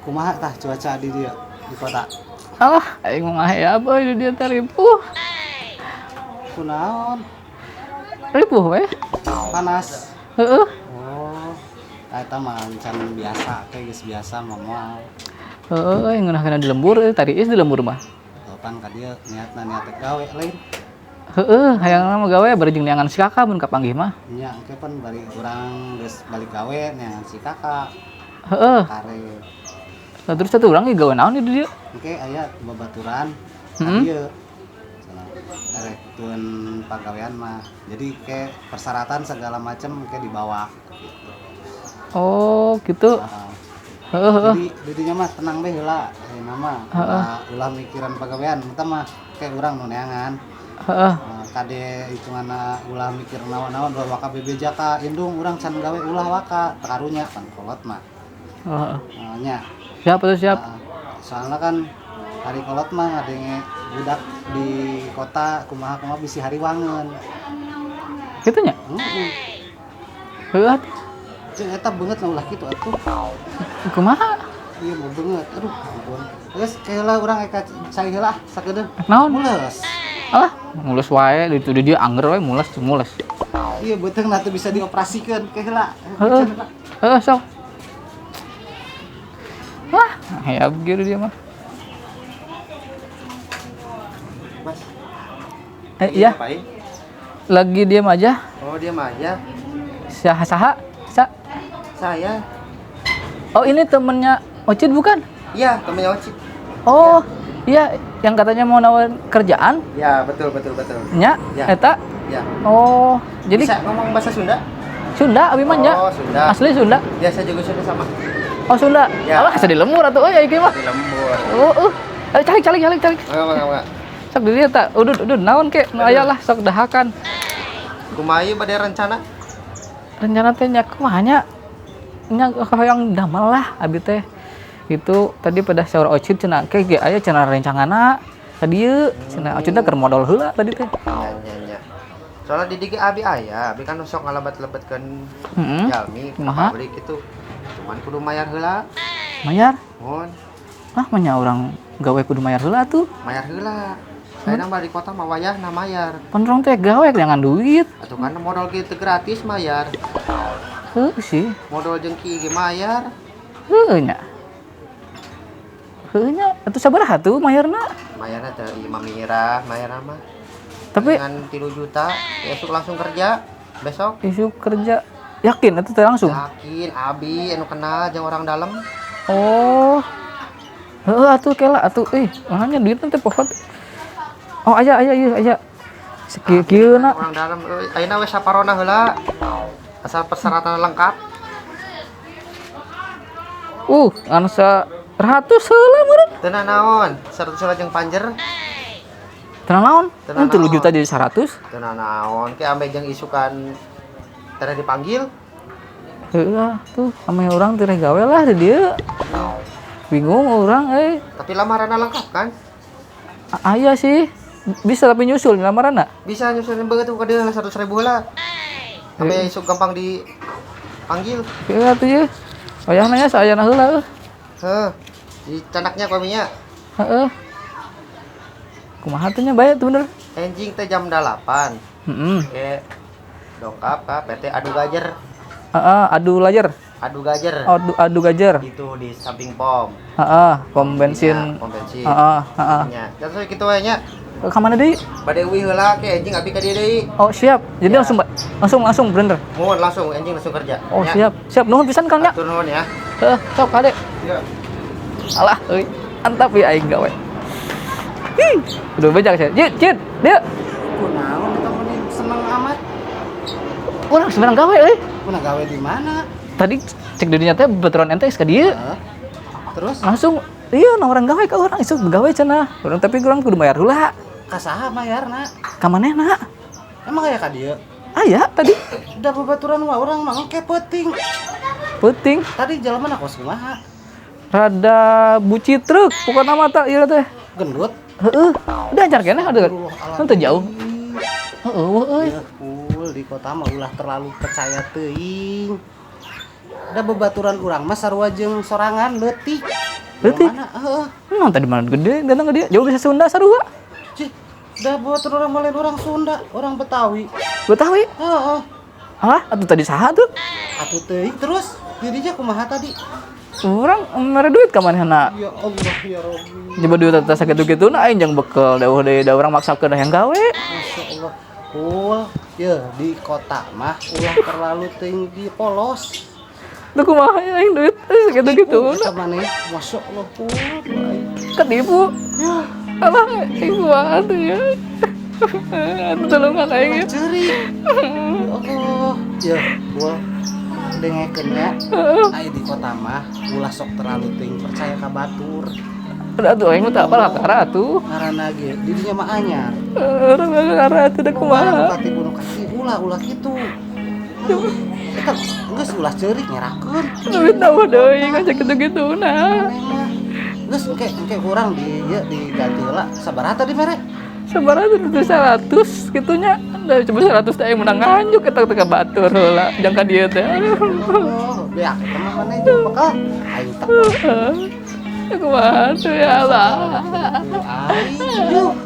Kumaha tah cuaca di dieu di kota? Alah, aing mah ngahayap euy di dieu teh ripuh. Kunaon? Ripuh we. Panas. Heeh. Oh, eta mah can biasa, kayak geus biasa mah moal. Heeh, euy ngeunah-ngeunah di lembur euy, tadi is di lembur mah. Topan ka dieu niatna niat teh gawe lain. Heeh, hayangna mah gawe bari jeung neangan si kakak mun kapanggih mah. Nya engke pan bari urang geus balik gawe neangan si kakak. Heeh. Kare. Lah terus satu urang ge gawe naon di dieu? Engke aya babaturan ka dieu. Cenah erek tun pagawean mah. Jadi ke persyaratan segala macam ke dibawa gitu. Oh, gitu. Heeh. Heeh, heeh. Jadi didinya mah tenang bae heula ayeuna mah. Ulah, ulah mikiran pagawean eta mah kayak urang nu neangan. Heeh. Kade hitunganna ulah mikir naon-naon, ulah waka bebeja ka indung urang can gawe, ulah waka teu karunya pan kolot mah. Heeh. Nya. Siap atuh, siap. Soalnya kan hari kolot mah ngadenge budak di kota kumaha-kumaha bisi hariwangeun. Kitu nya? Heeh. Heeh atuh. Jeung eta beungeut lah ulah kitu atuh. Kumaha? Iya mau beungeut. Aduh, ampun. Geus heula urang eka cai heula sakedeung. Naon? Mules. Alah, mules wae di di dieu angger wae mules mules. Iya beuteung teu bisa dioperasikeun ke heula. Heeh. Heeh, sok. Wah, hayap gitu dia mah. Mas, Iya, ngapain? Lagi diam aja. Oh, diam aja. Saha saha? Sa. Saya. Oh, ini temennya Ocit bukan? Iya, temennya Ocit. Oh, iya, yang katanya mau nawarin kerjaan? Ya, betul betul betul. Nya, Ya. eta. Ya. Oh, jadi bisa ngomong bahasa Sunda? Sunda abi mah nya. Oh, Sunda. Asli Sunda. Ya, saya juga Sunda sama. Oh, Sunda. Ya. Alah, asa di lembur atuh euy ieu mah. Di lembur. Oh, Ayo calik calik calik calik. Enggak, enggak, enggak. Sok di dieu tah. Udud udud naon ke? Nu aya lah sok dahakan. Kumaha ieu bade rencana? Rencana teh nya kumaha nya? Nya hoyong damel lah abi teh. Itu tadi pada saur Ocit cenah ke ge aya cenah rencanganna ka dieu cenah Ocit teh keur modal heula tadi teh. Ya, ya, ya. Soalnya di dieu abi aya, abi kan sok ngalebat-lebetkeun jalmi ka Kumaha? pabrik itu. Cuman kudu mayar heula. Mayar? Mun Ah, mah nya urang gawe kudu mayar heula tuh. Mayar heula. Ayeuna mah di kota mah wayahna mayar. Pan urang teh gawe jangan duit. Atuh kan modal kieu teu gratis mayar. Heuh sih. Modal jeung kieu ge mayar. Heuh nya. Heuh nya, atuh sabaraha tuh mayarna? Mayarna teh ieu mah mirah, mayarna mah. Tapi dengan 3 juta, besok langsung kerja. Besok isuk kerja yakin atuh teh langsung? Yakin, abi anu kenal jeung orang dalam. Oh. Heuh atuh kela atuh euy, makanya duitna teh pohon. Oh, aya aya ieu aya. Sakieu-kieu na. Orang dalam euy, ayeuna we saparona heula. Asal persyaratan lengkap. Anu 100 heula meureun. Teu naon, 100 heula jeung panjer. Teu naon? Teu Mun 3 naon. Juta jadi 100. Teu naon, ke ambe jeung isukan teh dipanggil. Heuh tuh, ame urang teh gawe lah di dieu. Bingung urang euy. Tapi lamaranna lengkap kan? Aya sih. Bisa tapi nyusul lamaranna. Bisa nyusulin banget tuh ka dieu 100.000 heula. Ambe isuk gampang dipanggil. Heuh atuh ye. Wayahna nya saayana heula euy. Heuh. Di candaknya kominya. Heeh. Kumaha teh nya bae tuh bener. Enjing teh jam 8. Heeh. Oke. Dongkap ka PT Adu Gajer. Heeh, adu lajer. Adu Gajer. Adu adu gajer. Itu di samping pom. Heeh, pom bensin. Ya, pom bensin. Heeh, heeh. Nya. Terus kitu we nya. Ka mana deui? Bade uih heula ke enjing abi ka dieu deui. Oh, siap. Jadi Ya. langsung langsung langsung bener. Mohon langsung enjing langsung kerja. Oh, Ya. siap. Siap nuhun pisan Kang nya. Atur nuhun ya. Heeh, sok kade. Ya. Alah euy. Antap ya aing gawe. Hi. Udah bejak saya. Jit, jit, dieu. Kunaon eta meni seneng amat? Urang sebenarnya gawe euy. Kunaon gawe di mana? Tadi cek dirinya teh baturan ente ka dieu. Heeh. Terus Langsung iya nawaran gawe ka urang isuk gawe cenah. Urang tapi urang kudu bayar heula. Ka saha mayarna? Ka manehna? Emang aya ka dieu? Aya tadi. Da babaturan mah urang mah engke peuting. Peuting. Tadi jelema kos kumaha? Rada buci truk pokokna mah tah ieu teh. Gendut. Heeh. Udah ancar keneh ada. Henteu jauh. Heeh, euy. Ya, pul di kota mah ulah terlalu percaya teuing. Da babaturan urang mah sarua jeung sorangan leutik. Leutik. Mana? Heeh. Nah, tadi mana gede, ganteng gede. Jauh bisa Sunda sarua. Cih, dah buat orang lain orang Sunda, orang Betawi. Betawi. Heeh. Alah, atuh tadi saha tuh? Atuh teuing terus dirinya kumaha tadi? Urang mere duit ka manehna. Ya Allah ya Rabbi. Coba duit teh sakitu-kitu na aing jang bekel da deui da urang maksakeun hayang gawe. Masya Allah. Pul, ya di kota mah ulah terlalu tinggi polos. Tuh kumaha ya aing duit sakitu-kitu Eta maneh, Masya Allah, Pul. Aing. Ketipu. Ya, Alah, aing kumaha tuh ya. Atuh tulungan aing ya. ceurik. Ya Allah. Ya, Pul. Dengekeun nya. Ai di kota mah ulah sok terlalu tinggi percaya ka batur. Udah tuh aing mah teu apal kakara atuh. Ngaranna ge didinya mah anyar. Urang kakara atuh da kumaha. Katipu nu katipu ulah ulah kitu. Eta geus ulah ceurik ngerakeun. Duit nambah deui kan sakitu-kitu na. Maneh mah. Geus engke engke kurang di ieu diganti heula. Sabaraha tadi mere? Sabaraha tuh 100 gitunya. Da coba 100 teh aing menang nganjuk eta teh ka batur heula. Jang ka dieu teh. Aduh. Oh, beak eta mah maneh jeung bekal. Aing tak Ya kumaha tuh ya Allah. aing. Yuh.